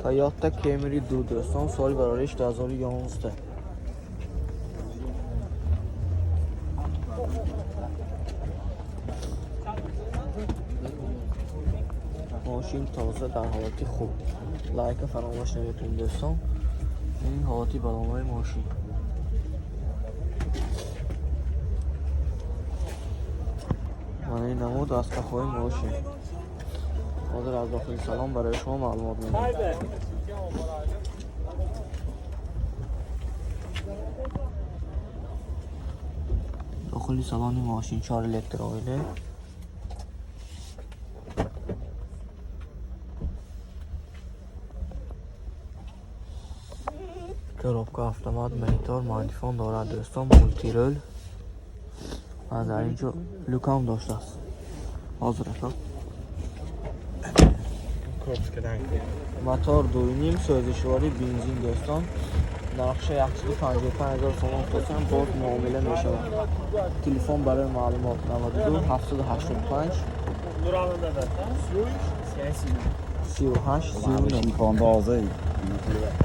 Toyota Camry 2, дӯстон, соли барориш 2011. Мошин тоза, дар ҳолати хуб. Лайка фаромӯш намекунем, дӯстон. Ин ҳолати балонои мошин. Мана ин намуд аз қафои мошин. Ҳозир аз дохили салон барои шумо маълумот медиҳем. Дохили салони мошин чор электроила. Коробка автомат, монитор, магнитофон дорад, дӯстон, мултирол. Ва дар ин ҷо люкам доштааст. Ҳозир, ака. Мотор 2,5, сӯзишворӣ бензин, дӯстон. Нархша 155 000 сомон гуфтасам, боз муомила мешавад. Телефон барои маълумот 92 785 38 39.